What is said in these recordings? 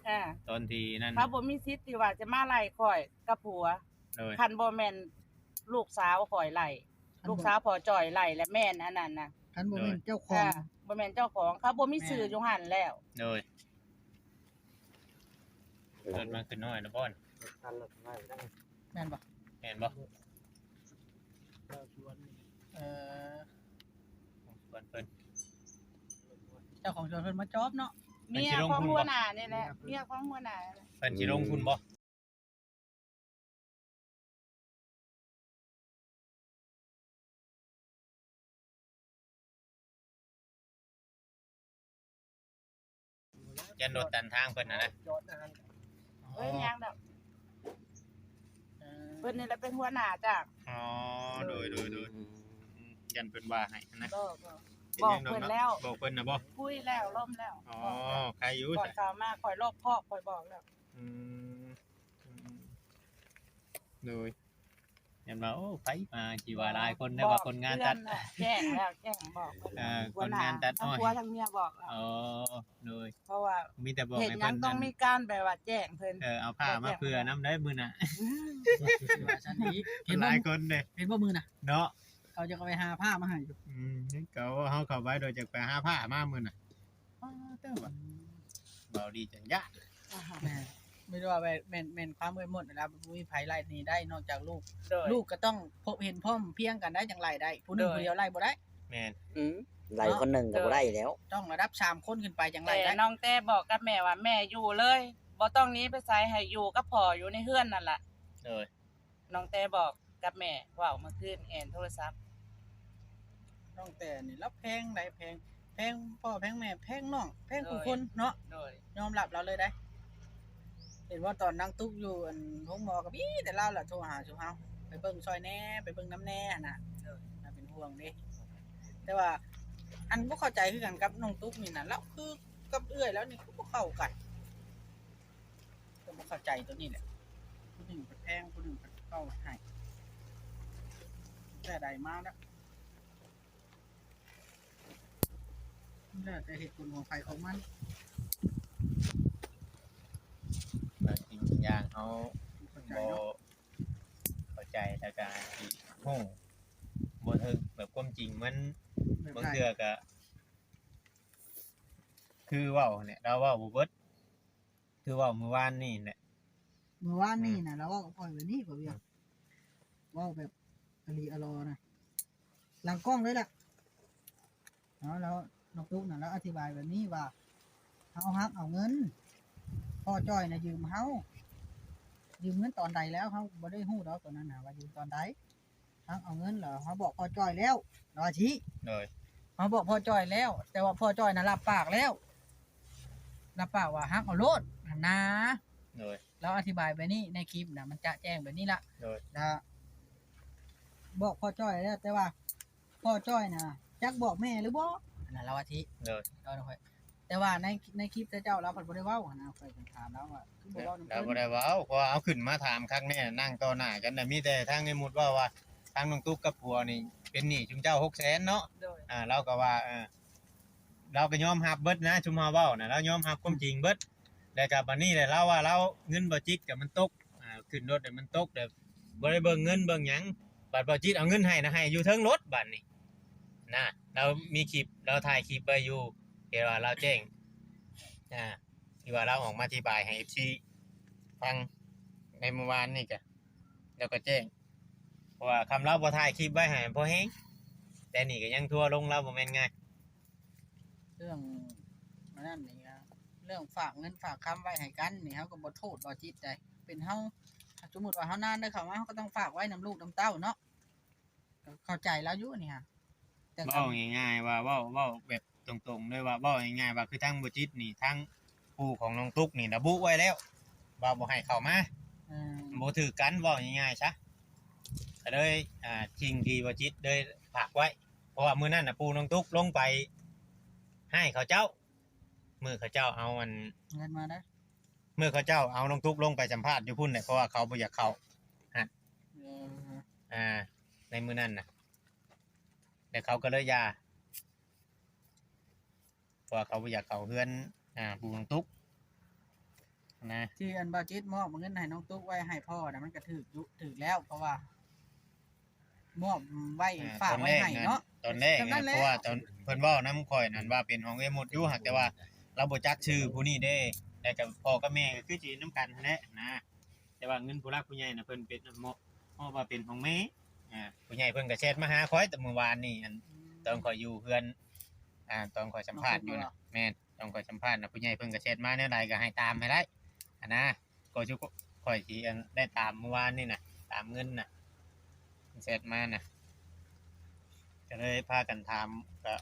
ອ່າ ຕອນທີ່ນັ້ນ ເຂົາບໍ່ມີສິດທີ່ວ່າຈະມາໄລ່ຂ້ອຍກັບຜົວ. ໂດຍ ຄັນບໍ່ແມ່ນລູກສາວຂ້ອຍໄລ່ ຄັນບໍ່ ລູກສາວພໍ່ຈ້ອຍໄລ່ ແລະແມ່ນອັນນັ້ນນະ ຄັນບໍ່ແມ່ນເຈົ້າຂອງ ອ່າ ບໍ່ແມ່ນເຈົ້າຂອງ ເຂົາບໍ່ມີຊື່ຢູ່ຫັ້ນແລ້ວ. ໂດຍ ລົດມາຂຶ້ນນ້ອຍນະບ່ອນ ຄັນລົດນ້ອຍໄດ້ ແມ່ນບໍ່? ແມ່ນບໍ່? ເອີ ຂອງສວນເພິ່ນ ເຈົ້າຂອງສວນເພິ່ນມາຈອບເນາະ. ເມຍຂອງຫົວໜ້ານີ້ແຫຼະ ເມຍຂອງຫົວໜ້າ ເພິ່ນຊິລົງພຸ້ນບໍ່? ຢ້ານລົດຕັນທາງເພິ່ນຫັ້ນນະ. ເອີ ຍັງດອກ ເອີ ເພິ່ນນີ້ແຫຼະເປັນຫົວໜ້າຈ້າງ. ອໍ ໂດຍ ໂດຍ ໂດຍ ອືມ ຢ້ານເພິ່ນວ່າໃຫ້ຫັ້ນນະ. ບໍ່ ບໍ່ ບອກເພິ່ນແລ້ວ ບອກເພິ່ນນະບໍ່? ຄຸຍແລ້ວ ລົມແລ້ວ. ອໍ ບອກແລ້ວ ໃຄຢູ່ ກ່ອນເຂົ້າມາຂ້ອອຍລອບຄອບ ຂ້ອຍບອກແລ້ວ. ອືມ ອືມ ໂດຍ ຢ້ານວ່າ ໂອ້ ໃຜມາ ຊິວ່າຫຼາຍຄົນເດ້ ວ່າຄົນງານຕັດ. ແຈ້ງແລ້ວ ແຈ້ງບອກເພິ່ນ ເອີ ຄົນງານຕັດອ້ອຍ ທັງຜົວທັງເມຍບອກແລ້ວ. ອໍ ໂດຍ ເພາະວ່າມີແຕ່ບອກໃຫ້ເພິ່ນ ເຮັດຫຍັງຕ້ອງມີການແບບວ່າແຈ້ງເພິ່ນ. ເອີ ເອົາຜ້າມາເຜື່ອນຳໄດ້ມື້ໜ້າ ວ່າຊັ້ນອີກ. ເຫັນບໍ່ ຫຼາຍຄົນເດ້ ເຫັນບໍ່ມື້ນະເນາະ ເຂົາຈະເຂົ້າໄປຫາຜ້າມາໃຫ້ຢູ່. ອືມ ເຂົາ ເຮົາເຂົ້າໄປໂດຍຈະໄປຫາຜ້າມາມື້ນະ. ປ້າເຕີວ່າ ອືມ ເວົ້າດີຈັງຍາກ. ແມ່ນ ມີແຕ່ວ່າແມ່ນ ແມ່ນ ແມ່ນຄວາມເອື້ອຍມົດຫັ້ນລະ ບໍ່ມີໃຜໄລ່ໜີໄດ້ນອກຈາກລູກ. ໂດຍ ລູກກໍຕ້ອງພົບເຫັນພ້ອມພຽງກັນໄດ້ ຈັ່ງໄລ່ໄດ້ ຜູ້ໜຶ່ງ ໂດຍ ຜູ້ດຽວໄລ່ບໍ່ໄດ້. ແມ່ນ ອືມ ໄລ່ຄົນໜຶ່ງກໍບໍ່ໄດ້ແລ້ວ ຕ້ອງລະດັບສາມຄົນຂຶ້ນໄປຈັ່ງໄລ່ໄດ້. ແຕ່ນ້ອງແຕ້ບອກກັບແມ່ວ່າ ແມ່ຢູ່ເລີຍ ບໍ່ຕ້ອງໜີໄປໃສ ໃຫ້ຢູ່ກັບພໍ່ຢູ່ໃນເຮືອນນັ້ນລະ. ໂດຍ ນ້ອງແຕ້ບອກກັບແມ່ ເວົ້າເມື່ອຄືນແອນໂທລະສັບ. ນ້ອງແຕ້ນີ້ລາວແພງໃດ໋ ແພງ ແພງພໍ່ແພງແມ່ ແພງນ້ອງ ແພງ ໂດຍ ຜູ້ຄົນເນາະ. ໂດຍ ຍອມຮັບລາວເລີຍໄດ໋. ເຫັນວ່າຕອນນາງຕຸກຢູ່ອັນໂຮງໝໍກໍມີແຕ່ລາວລະໂທຫາຊຸມເຮົາ ໄປເບິ່ງຊ່ອຍແດ່ ໄປເບິ່ງນຳແດ່ຫັ້ນນະ. ໂດຍ ລາວເປັນຫ່ວງເດ້ ແຕ່ວ່າອັນບໍ່ເຂົ້າໃຈຄືກັນກັບນ້ອງຕຸກນີ້ນະ ລາວຄືກັບເອື້ອຍລາວນີ້ຄືບໍ່ເຂົ້າກັນ. ກໍບໍ່ເຂົ້າໃຈຕົວນີ້ແຫຼະ ຜູ້ໜຶ່ງເພິ່ນແພງ ຜູ້ໜຶ່ງເພິ່ນເອົາໃຫ້ແຕ່ໃດມາແລ້ວ ແລ້ວແຕ່ເຫດຜົນຂອງໃຜຂອງມັນ. ບາງສິ່ງບາງຢ່າງເຮົາບໍ່ເຂົ້າໃຈ ແລ້ວກໍຊິຮູ້ບໍ່ເຖິງ ແບບຄວາມຈິງມັນ ບາງເທື່ອກໍຄືເວົ້າຫັ້ນແຫຼະ ລາວເວົ້າບໍ່ເບິດ. ຄືເວົ້າມື້ວານນີ້ແຫຼະ ມື້ວານນີ້ນະ ອືມ ລາວເວົ້າກັບຂ້ອຍແບບນີ້ ຂ້ອຍວ່າ ອືມ ເວົ້າແບບອະລີອະລໍນະ ຫຼັງກ້ອງເລີຍລະເນາະ. ແລ້ວນ້ອງຕຸກນະ ລາວອະທິບາຍແບບນີ້ວ່າ ເຮົາຮັກເອົາເງິນ ພໍ່ຈ້ອຍນະຢືມເຮົາ ຢືມເງິນຕອນໃດແລ້ວ ເຮົາບໍ່ໄດ້ຮູ້ດອກ ຕອນນັ້ນນະ ວ່າຢືມຕອນໃດ. ຮັກເອົາເງິນແລ້ວ ເຮົາບອກພໍ່ຈ້ອຍແລ້ວ ລາວວ່າຊີ້. ໂດຍ ເຮົາບອກພໍ່ຈ້ອຍແລ້ວ ແຕ່ວ່າພໍ່ຈ້ອຍນະ ຮັບປາກແລ້ວ ຮັບປາກວ່າຮັກເອົາໂລດຫັ້ນນາ. ໂດຍ ລາວອະທິບາຍແບບນີ້ໃນຄລິບນະ ມັນຈະແຈ້ງແບບນີ້ລະ. ໂດຍ ລະບອກພໍ່ຈ້ອຍແລ້ວ ແຕ່ວ່າພໍ່ຈ້ອຍນະ ຈັກບອກແມ່ຫຼືບໍ່ຫັ້ນນະ ລາວວ່າຊີ້. ໂດຍ ລາວ ແຕ່ວ່າໃນ ໃນຄລິບເຈົ້າລາວພັດບໍ່ໄດ້ເວົ້າຫັ້ນນະ ຂ້ອຍກໍຖາມລາວວ່າຄືບໍ່ເວົ້ານຳເພິ່ນ. ລາວບໍ່ໄດ້ເວົ້າ ເພາະວ່າເຮົາຂຶ້ນມາຖາມຄັກແນ່ ນັ່ງຕໍ່ໜ້າກັນນະ ມີແຕ່ທາງໄອ້ມຸດເວົ້າວ່າ ທາງນ້ອງຕຸກກັບຜົວນີ້ເປັນໜີ້ຊຸມເຈົ້າຫົກແສນເນາະ. ໂດຍ ອ່າ ລາວກໍວ່າ ເອີ ລາວກໍຍອມຮັບເບິດນະ ຊຸມເຮົາເວົ້ານະ ລາວຍອມຮັບຄວາມຈິງເບິດ. ແລ້ວກໍບັດນີ້ແຫຼະ ລາວວ່າລາວ ເງິນບໍ່ຈິດກໍມັນຕົກ ອ່າ ຂຶ້ນລົດແລ້ວມັນຕົກ ແລ້ວບໍ່ໄດ້ເບິ່ງເງິນເບິ່ງຫຍັງ ບັດບໍ່ຈິດເອົາເງິນໃຫ້ນະ ໃຫ້ຢູ່ເທິງລົດບັດນີ້ນະ. ລາວມີຄລິບ ລາວຖ່າຍຄລິບໄວ້ຢູ່ ທີ່ວ່າລາວແຈ້ງ ອ່າ ທີ່ວ່າລາວອອກມາອະທິບາຍໃຫ້ເອັຟຊີຟັງໃນມື້ວານນີ້ກະ ລາວກໍແຈ້ງ ເພາະວ່າຄຳລາວບໍ່ຖ່າຍຄລິບໄວ້ໃຫ້ພໍແຮງ ແຕ່ນີ້ກໍຍັງທົວລົງລາວບໍ່ແມ່ນງ່າຍ. ເລື່ອງອັນນັ້ນນີ້ນະ ເລື່ອງຝາກເງິນຝາກຄຳໄວ້ໃຫ້ກັນນີ້ ເຮົາກໍບໍ່ໂທດບໍ່ຈິດໃດ ເປັນເຮົາ ສົມມຸດວ່າເຮົານານໄດ້ເຂົ້າມາ ເຮົາກໍຕ້ອງຝາກໄວ້ນຳລູກນຳເຕົ້າເນາະ. ກໍເຂົ້າໃຈລາວຢູ່ນີ້ຫະ ແຕ່ ເວົ້າງ່າຍໆວ່າ ເວົ້າ ເວົ້າແບບຕົງໆເລີຍວ່າ ເວົ້າງ່າຍໆວ່າ ຄືທາງບໍ່ຈິດນີ້ ທາງຜູ້ຂອງນ້ອງຕຸກນີ້ລະບຸໄວ້ແລ້ວ ວ່າບໍ່ໃຫ້ເຂົ້າມາ ອືມ ບໍ່ຖືກກັນ ເວົ້າງ່າຍໆຊະ ກໍເລີຍ ອ່າ ສິ່ງທີ່ບໍ່ຈິດເລີຍຝາກໄວ້ ເພາະວ່າມື້ນັ້ນນະ ຜູ້ນ້ອງຕຸກລົງໄປຮ້າຍເຂົາເຈົ້າ ມື້ເຂົາເຈົ້າເອົາອັນ ເງິນມາໄດ້ ມື້ເຂົາເຈົ້າເອົານ້ອງຕຸກລົງໄປສຳພາດຢູ່ພຸ້ນແຫຼະ ເພາະວ່າເຂົາບໍ່ຢາກເຂົ້າຫັ້ນ ເອີ ອ່າ ໃນມື້ນັ້ນນະ ແລ້ວເຂົາກໍເລີຍຢ່າ ເພາະວ່າເຂົາບໍ່ຢາກເຂົ້າເຮືອນ ອ່າ ຜູ້ນ້ອງຕຸກ ນະ ທີ່ອັນບ່າວຈິດມອບເງິນໃຫ້ນ້ອງຕຸກໄວ້ໃຫ້ພໍ່ນະ ມັນກໍຖືກຢູ່ ຖືກແລ້ວ ເພາະວ່າມອບໄວ້ ອ່າ ຝາກໄວ້ໃຫ້ເນາະ ຕອນແລກນະ ຕອນແລກນະ ເພາະວ່າຕອນເພິ່ນເວົ້ານຳຂ້ອຍນັ້ນວ່າເປັນຂອງເອື້ອຍມຸດຢູ່ ຫາກແຕ່ວ່າລາວບໍ່ຈັກຊື່ຜູ້ນີ້ເດ້ ແລ້ວກໍພໍ່ກັບແມ່ກໍຄືຊິນຳກັນຫັ້ນແຫຼະນະ ແຕ່ວ່າເງິນຜູ້ຫຼັກຜູ້ໃຫຍ່ນະ ເພິ່ນເປັນ ມອບ ມອບວ່າເປັນຂອງແມ່ ອ່າ ຜູ້ໃຫຍ່ເພິ່ນກໍແຊັດມາຫາຂ້ອຍແຕ່ມື້ວານນີ້ ອັນ ອືມ ຕອນຂ້ອຍຢູ່ເຮືອນ ອ່າ ຕອນຂ້ອຍສຳພາດຢູ່ນະ ນ້ອງຕຸກເນາະ ແມ່ນ ຕອນຂ້ອຍສຳພາດນະ ຜູ້ໃຫຍ່ເພິ່ນກໍແຊັດມາແນວໃດກໍໃຫ້ຕາມໃຫ້ໄດ້ຫັ້ນນະ ກໍຄືຂ້ອຍທີ່ ອັນ ໄດ້ຕາມມື້ວານນີ້ນະ ຕາມເງິນນະ ເພິ່ນແຊັດມານະ ກໍເລີຍພາກັນຖາມ ກໍ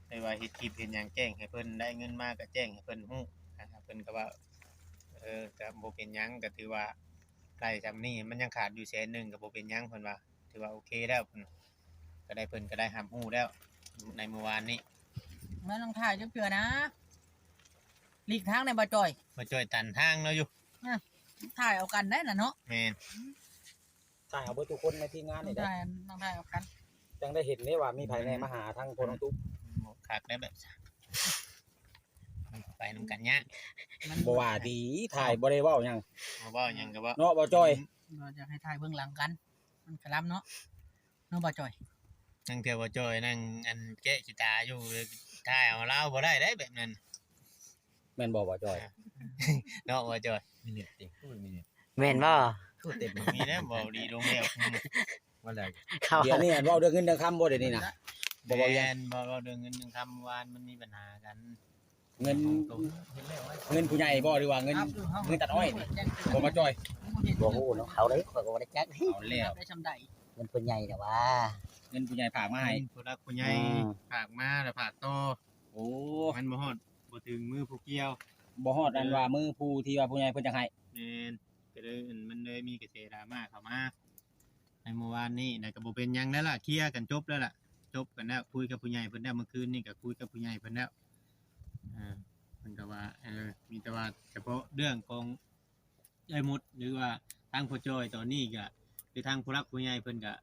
ເລີຍວ່າເຮັດຄລິບເຮັດຫຍັງແຈ້ງໃຫ້ເພິ່ນ ໄດ້ເງິນມາກໍແຈ້ງໃຫ້ເພິ່ນຮູ້ ອ່າ ເພິ່ນກໍວ່າ ເອີ ກໍບໍ່ເປັນຫຍັງ ກໍຖືວ່າໄດ້ຊ່ຳນີ້ ມັນຍັງຂາດຢູ່ແສນໜຶ່ງ ກໍບໍ່ເປັນຫຍັງ ເພິ່ນວ່າ ຖືວ່າໂອເຄແລ້ວ ເພິ່ນ ກໍໄດ້ ເພິ່ນກໍໄດ້ຮັບຮູ້ແລ້ວໃນມື້ວານນີ້ ແມ່ນ ຕ້ອງຖ່າຍຈັກເທື່ອນະ ຫຼີກທາງແດ່ ບ່າວຈ້ອຍ ບ່າວຈ້ອຍຕັນທາງລາວຢູ່ ອ່ະ ຖ່າຍເອົາກັນໄດ້ນະເນາະ ແມ່ນ ຖ່າຍເອົາເບິດທຸກຄົນໃນທີມງານນີ້ແຫຼະ ຕ້ອງຖ່າຍ ຕ້ອງຖ່າຍເອົາກັນ ຈັ່ງໄດ້ເຫັນເດ້ວ່າມີໃຜແດ່ ອືມ ມາຫາທາງພໍ່ນ້ອງຕຸກ ບໍ່ຄັກໄດ້ແບບ ໄປນຳກັນຍາກ ມັນ ບໍ່ວ່າດີ ຖ່າຍບໍ່ໄດ້ເວົ້າຫຍັງ ບໍ່ເວົ້າຫຍັງກໍເວົ້າ ເນາະ ບ່າວຈ້ອຍ ອືມ ວ່າຢາກໃຫ້ຖ່າຍເບື້ອງຫຼັງກັນ ມັນກະລຳເນາະ ເນາະ ບ່າວຈ້ອຍ ນັ່ງແຕ່ບ່າວຈ້ອຍນັ່ງ ອັນ ແກະຂີ້ຕາຢູ່ ຖ່າຍເອົາລາວບໍ່ໄດ້ເດ້ແບບນັ້ນ ແມ່ນບໍ່ ບ່າວຈ້ອຍ ເນາະ ບ່າວຈ້ອຍ ມີເນັດຕິ ຄືມີເນັດ ແມ່ນບໍ່ ຄືເຕັມ ມີແລ້ວ ເວົ້າດີລົງແລ້ວ ວ່າແລ້ວ ເຂົາ ດຽວນີ້ ອັນ ເວົ້າເລື່ອງເງິນເລື່ອງຄຳບໍ່ ດຽວນີ້ນະ ບໍ່ເວົ້າຫຍັງ ແມ່ນ ບໍ່ເວົ້າເລື່ອງເງິນເລື່ອງຄຳ ວານມັນມີບັນຫາກັນ ເງິນ ເງິນຜູ້ໃຫຍ່ບໍ່ ຫຼືວ່າເງິນ ເງິນຕັດອ້ອຍນີ້ ບໍ່ ບ່າວຈ້ອຍ ບໍ່ຮູ້ນຳເຂົາເດ້ ຂ້ອຍກໍບໍ່ໄດ້ຈັກ ເອົາແລ້ວ ໄດ້ຊ່ຳໃດ ເງິນຜູ້ໃຫຍ່ແຫຼະວ່າ ເງິນຜູ້ໃຫຍ່ຝາກມາໃຫ້ ເງິນຜູ້ຫຼັກຜູ້ໃຫຍ່ ອືມ ຝາກມາແລ້ວຝາກຕໍ່ ໂອ້ ມັນບໍ່ຮອດ ບໍ່ເຖິງມືຜູ້ກ່ຽວ ບໍ່ຮອດ ເອີ ອັນວ່າມືຜູ້ທີ່ວ່າຜູ້ໃຫຍ່ເພິ່ນຢາກໃຫ້ ແມ່ນ ກໍເລີຍ ມັນເລີຍມີກະແສດຣາມາເຂົ້າມາ ໃນມື້ວານນີ້ນະ ກໍບໍ່ເປັນຫຍັງແລ້ວລະ ເຄຍກັນຈົບແລ້ວລະ ຈົບກັນແລ້ວ ຄຸຍກັບຜູ້ໃຫຍ່ເພິ່ນແລ້ວ ເມື່ອຄືນນີ້ກໍຄຸຍກັບຜູ້ໃຫຍ່ເພິ່ນແລ້ວ ອ່າ ເພິ່ນກໍວ່າ ເອີ ມີແຕ່ວ່າສະເພາະເລື່ອງຂອງເອື້ອຍມຸດ ຫຼືວ່າທາງພໍ່ຈ້ອຍຕອນນີ້ກໍ ຄືທາງຜູ້ຫຼັກຜູ້ໃຫຍ່ເພິ່ນກໍ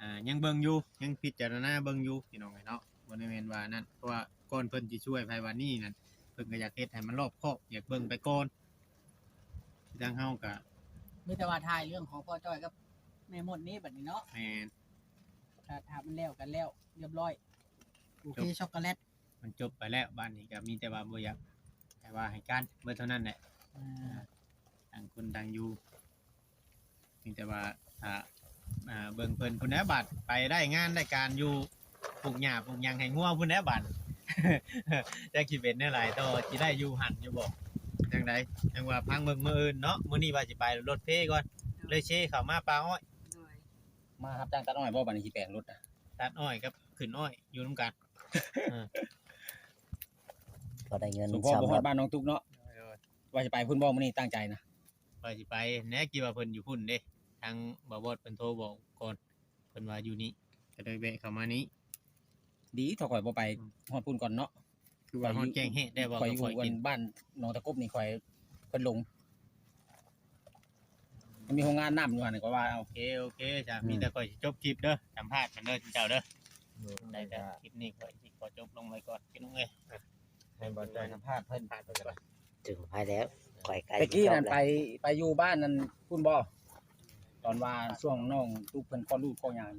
ອ່າ ຍັງເບິ່ງຢູ່ ຍັງພິຈາລະນາເບິ່ງຢູ່ ພີ່ນ້ອງເອີຍເນາະ ບໍ່ໄດ້ແມ່ນວ່ານັ້ນ ເພາະວ່າກ່ອນເພິ່ນຊິຊ່ວຍໃຜວ່ານີ້ນັ້ນ ເພິ່ນກໍຢາກເຮັດໃຫ້ມັນລອບຄອບ ຢາກເບິ່ງໄປກ່ອນ ທາງເຮົາກໍ ມີແຕ່ວ່າຖ່າຍເລື່ອງຂອງພໍ່ຈ້ອຍກັບແມ່ມົດນີ້ບັດນີ້ເນາະ ແມ່ນ ຖ້າ ຖ້າມັນແລ້ວກັນແລ້ວ ຮຽບຮ້ອຍ ໂອເຄ ຈົບ ຊັອກໂກແລັດ ມັນຈົບໄປແລ້ວ ບາດນີ້ກໍມີແຕ່ວ່າບໍ່ຢາກໃຫ້ວ່າໃຫ້ກັນ ເບິດເທົ່ານັ້ນແຫຼະ ອ່າ ຕ່າງຄົນຕ່າງຢູ່ ມີແຕ່ວ່າຖ້າ ອ່າ ເບິ່ງເພິ່ນພຸ້ນແຫຼະ ບາດໄປໄດ້ງານໄດ້ການຢູ່ ປູກຫຍ້າປູກຫຍັງໃຫ້ງົວພຸ້ນແຫຼະບາດ ຈັກຊິເປັນແນວໃດຕໍ່ ຊິໄດ້ຢູ່ຫັ້ນຢູ່ບໍ່ ຈັ່ງໃດ ຈັ່ງວ່າຟັງເບິ່ງມື້ອື່ນເນາະ ມື້ນີ້ວ່າຊິໄປລົດເພກ່ອນ ເລີຍເຊເຂົ້າມາປ່າອ້ອຍ ໂດຍ ມາຮັບຈ້າງຕັດອ້ອຍບໍ່ ບາດນີ້ຊິແປງລົດນະ ຕັດອ້ອຍກັບຂຶ້ນອ້ອຍຢູ່ນຳກັນ ເອີ ພໍໄດ້ເງິນ ສົມພໍບໍ່ຮອດບ້ານນ້ອງຕຸກເນາະ ໂດຍ ວ່າຊິໄປພຸ້ນບໍ່ມື້ນີ້ ຕັ້ງໃຈນະ ວ່າຊິໄປແດ່ ຄິດວ່າເພິ່ນຢູ່ພຸ້ນເດ້ ທາງບ່າວບອດເພິ່ນໂທບອກກ່ອນ ເພິ່ນວ່າຢູ່ນີ້ ກໍເລີຍແວະເຂົ້າມານີ້ ດີເຖາະຂ້ອຍບໍ່ໄປ ອືມ ຮອດພຸ້ນກ່ອນເນາະ ຄືວ່າຮອດແຈ້ງແຮງແດ່ ເວົ້າກັບຂ້ອຍ ຂ້ອຍຢູ່ອັນບ້ານໜອງຕະກົບນີ້ ຂ້ອຍ ເພິ່ນຫຼົງ ມັນມີໂຮງງານນ້ຳຢູ່ຫັ້ນ ຂ້ອຍວ່າ ໂອເຄ ໂອເຄ ຈ້ະ ອືມ ມີແຕ່ຂ້ອຍຊິຈົບຄລິບເດີ ສຳພາດກັນເດີ ເຈົ້າເດີ ໂດຍ ໄດ້ ຄລິບນີ້ຂ້ອຍຊິຂໍຈົບລົງໄວ້ກ່ອນ ພີ່ນ້ອງເອີຍ ໃຫ້ບ່າວຈ້ອຍສຳພາດເພິ່ນ ສຳພາດເພິ່ນກໍໄດ້ ເຖິງໄປແລ້ວ ຂ້ອຍໃກ້ ແຕ່ກີ້ນັ້ນ ໄປ ໄປຢູ່ບ້ານນັ້ນພຸ້ນບໍ່ ຕອນວ່າຊ່ວງນ້ອງຕຸກເພິ່ນຄອດລູກຄອດຫຍັງ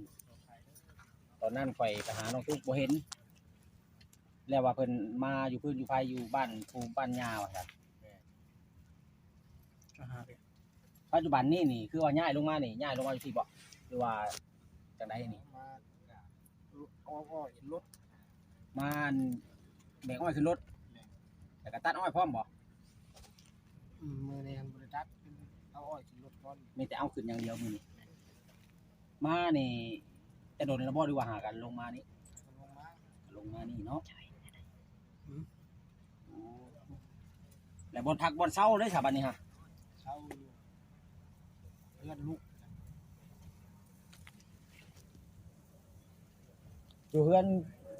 ຕອນນັ້ນຂ້ອຍໄປຫານ້ອງຕຸກບໍ່ເຫັນ ແລ້ວວ່າເພິ່ນມາຢູ່ພື້ນຢູ່ໄພ ຢູ່ບ້ານປູ່ບ້ານຍ່າວ່າຊັ້ນ ປັດຈຸບັນນີ້ນີ້ ຄືວ່າຍ້າຍລົງມານີ້ ຍ້າຍລົງມາຢູ່ພີ້ບໍ່ ຫຼືວ່າຈັ່ງໃດນີ້ ມາ ເອົາອ້ອຍເຫັນລົດ ມາແບກອ້ອຍຂຶ້ນລົດ ແມ່ນ ແລ້ວກໍຕັດອ້ອຍພ້ອມບໍ່ ອືມ ມື້ນີ້ຍັງບໍ່ໄດ້ຕັດ ເອົາອ້ອຍຂຶ້ນລົດກ່ອນ ມີແຕ່ເອົາຂຶ້ນຢ່າງດຽວມື້ນີ້ ແມ່ນ ມານີ້ ຈະດົນແລ້ວບໍ່ ຫຼືວ່າຫາກັນລົງມານີ້ ລົງມາ ລົງມານີ້ເນາະ ອືມ ໂອ້ ແລ້ວບ່ອນພັກບ່ອນເຊົາເດ້ຊະບັດນີ້ຮະ ເຊົາຢູ່ເຮືອນລູກ ຢູ່ເຮືອນ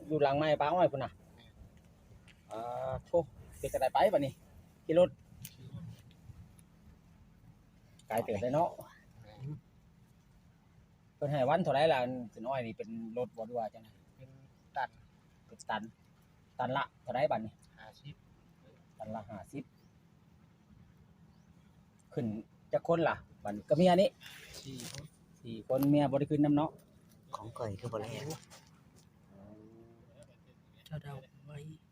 ຢູ່ຫຼັງໄມ້ປ່າອ້ອຍພຸ້ນນະ ອ່າ ໂທ້ ເປັນຈັ່ງໃດໄປບັດນີ້ ຂີ່ລົດ ໄກເຕີບເດ້ເນາະ ແມ່ນ ເພິ່ນໃຫ້ວັນເທົ່າໃດລະ ອັນຂຶ້ນອ້ອຍນີ້ ເປັນລົດບໍ່ ຫຼືວ່າຈັ່ງໃດ ເປັນຕັນ ເປັນຕັນ ຕັນລະເທົ່າໃດບັດນີ້ ຫ້າສິບ ຕັນລະຫ້າສິບ ຂຶ້ນຈັກຄົນລະ? ບັດນີ້ກັບເມຍນີ້ ສີ່ຄົນ ສີ່ຄົນ ເມຍບໍ່ໄດ້ຂຶ້ນນຳເນາະ. ຂອງຂ້ອຍຄືບໍ່ແລ້ວ ເຈົ້າເດົາໄວ້.